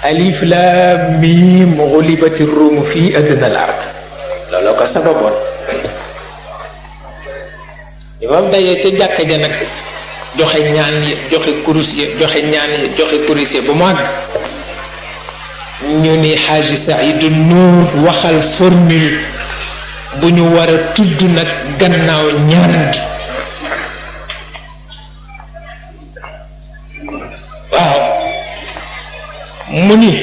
alif lam mim gulibati ruum fi adna al ard looloo ko sababoon imam dayee ca jàkka ja nag joxe ñaan yi joxe kurus yi joxe ñaan yi joxe kurus yi ba mu àgg ñu ni Xaaji Saydu Nuur waxal formule bu ñu war a tudd nag gannaaw ñaan gi waaw mu ni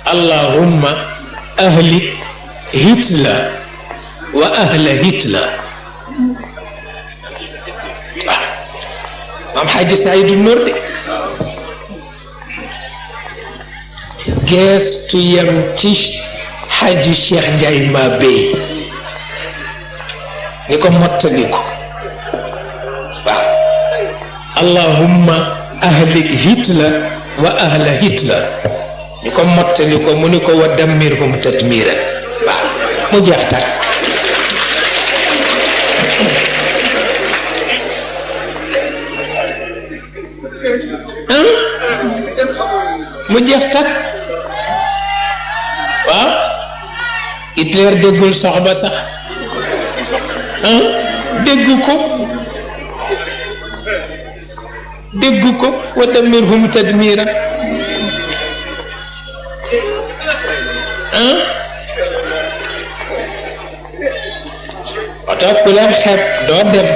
allahumma ahlik Hitler wa ahla Hitler waaw maam Xaaji Saydu Nuur de geestu yem ci Xaaji Cheikh Njaay ma béy ni ko mottali ko waaw allahumma ahlik Hitler wa ahla Hitler ni ko mottali ko mu ni ko wa dammirhum tadmiran waaw mu jeex tàkk mu jeex tàkk waaw Hitler déggul soxba sax déggu ko wa damirhum tadmira oto ku leen xeeb doo dem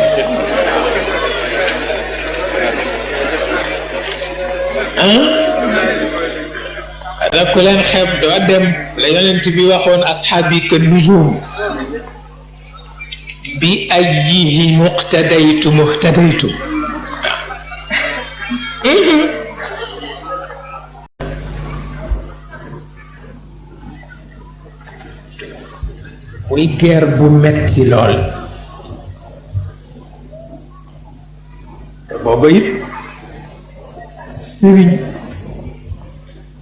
ada ku leen xeeb doo dem la yonent bi waxoon asxaabi ka nujum bi ayyihi muqtadaytu muhtadaytu muy guerre bu metti lool te booba it sëriñ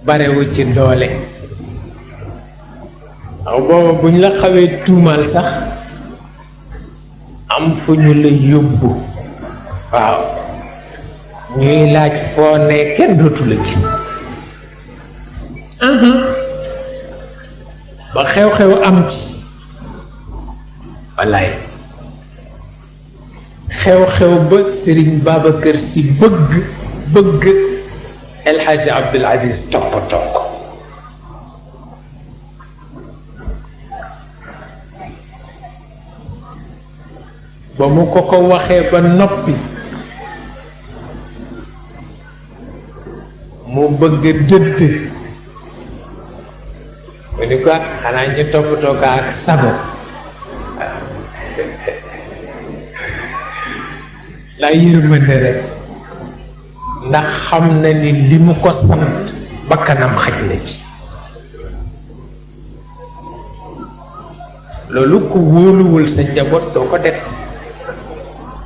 barewu ci doole aw booba buñ la xawee tuumal sax am fu ñu la yóbbu waaw ñuy laaj foo ne kenn dootu la gis ba xew-xew am ci wallaay xew-xew ba Sëriñ Babacar Si bëgg El Hadji Abdoul Aziz toppatoo ko ba mu ko waxee ba noppi mu bëgg dëdd mu ni ko xanaa ñu toppatoo ko ak sago la yërmande rek ndax xam na ni li mu ko sant bakkanam xaj na ci loolu ku wóoluwul sa njaboot doo ko def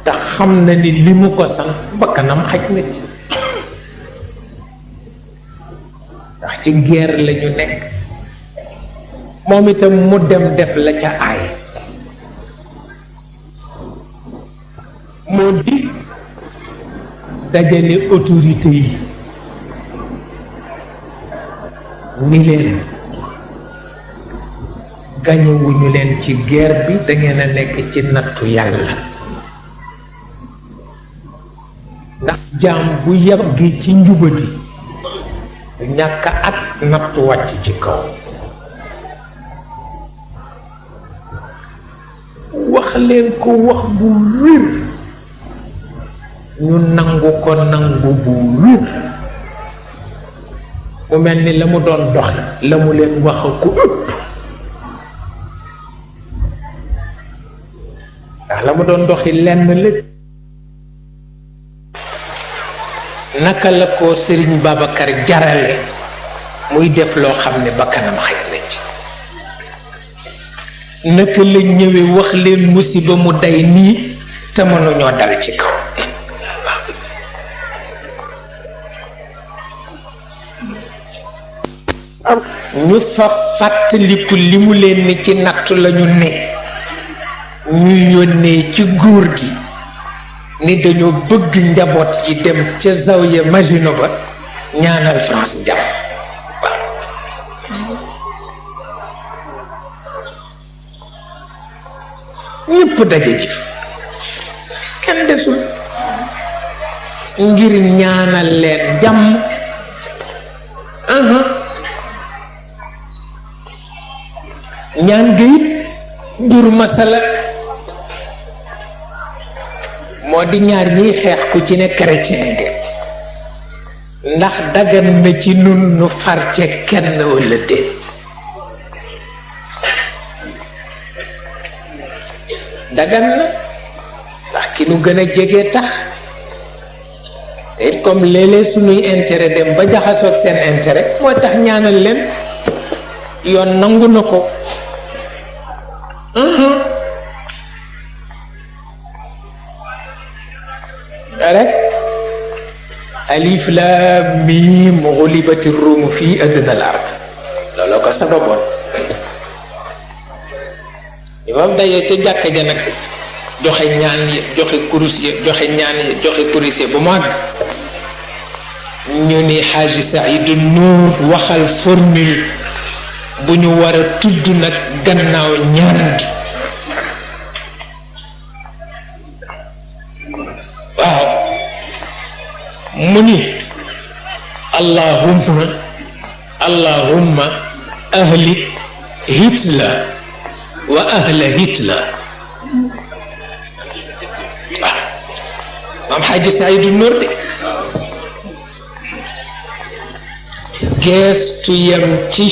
te xam na ni li mu ko sant bakkanam xaj na ci ndax ci guerre la ñu nekk moom itam mu dem def la ca aay moo di dajale autorité yi ni leen gañewuñu leen ci guerre bi da ngeen a nekk ci nattu yàlla ndax jaam bu yàggi ci njubadi ñàkk at nattu wàcc ci kaw wax leen ko wax bu wér ñu nangu ko nangu bu wér mu mel ni la mu doon dox la mu leen wax ko ëpp ndax la mu doon doxi lenn lépp naka la ko Sëriñ Babacar jarale muy def loo xam ne bakkanam xaj na ci naka la ñëwee wax leen musiba mu day nii te mënuñoo dal ci kaw ñu fa fàttaliku li mu leen ni ci nattu lañu ne ñu yónnee ci góor gi ni dañoo bëgg njaboot yi dem ca zawiya Majino ba ñaanal France jàmm ñëpp daje ji kenn desul ngir ñaanal leen jàmm. ñaan gi dur masala moo di ñaar ñiy xeex ku ci ne chrétien nga ndax dagan na ci nun nu far ca kenn walla déet dagan na ndax ki nu gën a jege tax it comme léeg-léeg suñuy intérêt dem ba jaxasoog seen intérêt moo tax ñaanal leen yoon nangu na ko. rek alif lam mim gulibati rum fi adna al ard looloo ko sababoon imam daye ca jàkka ja nag joxe ñaan yi joxe kurus yi joxe ñaan yi joxe kurus yi bu màgg ñu ni Xaaji Saydu Nuur waxal formule bu ñu war a tudd nag gannaaw ñaan gi waaw mu ni allahumma ahlik Hitler wa ahla Hitler waaw maam Xaaji Saydu Nuur de geestu yam ci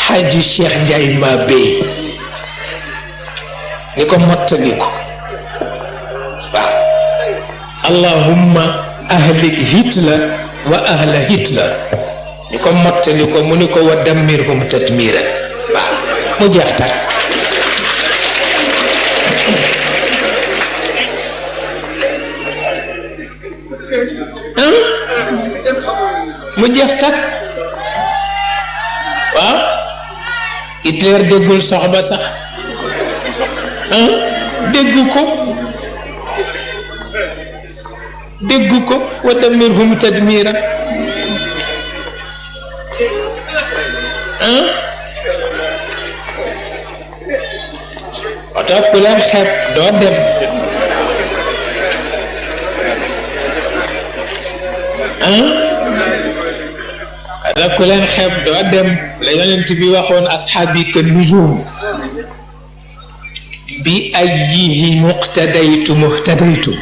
Xaaji Cheikh Njaay ma béy ni ko mottali ko waaw allahumma ahlik Hitler wa ahla Hitler ni ko mottali ko mu ni ko wa dammirhum tatmira waaw mu jeex tak mu jeex tak waaw Hitler déggul soxba sax déggu ko wa damirhum tadmira oto ku leen xeeb doo dem ada ku leen xeeb doo dem la yonent bi waxoon asxaabi ka nujum bi ayyihi muqtadaytu muhtadaytu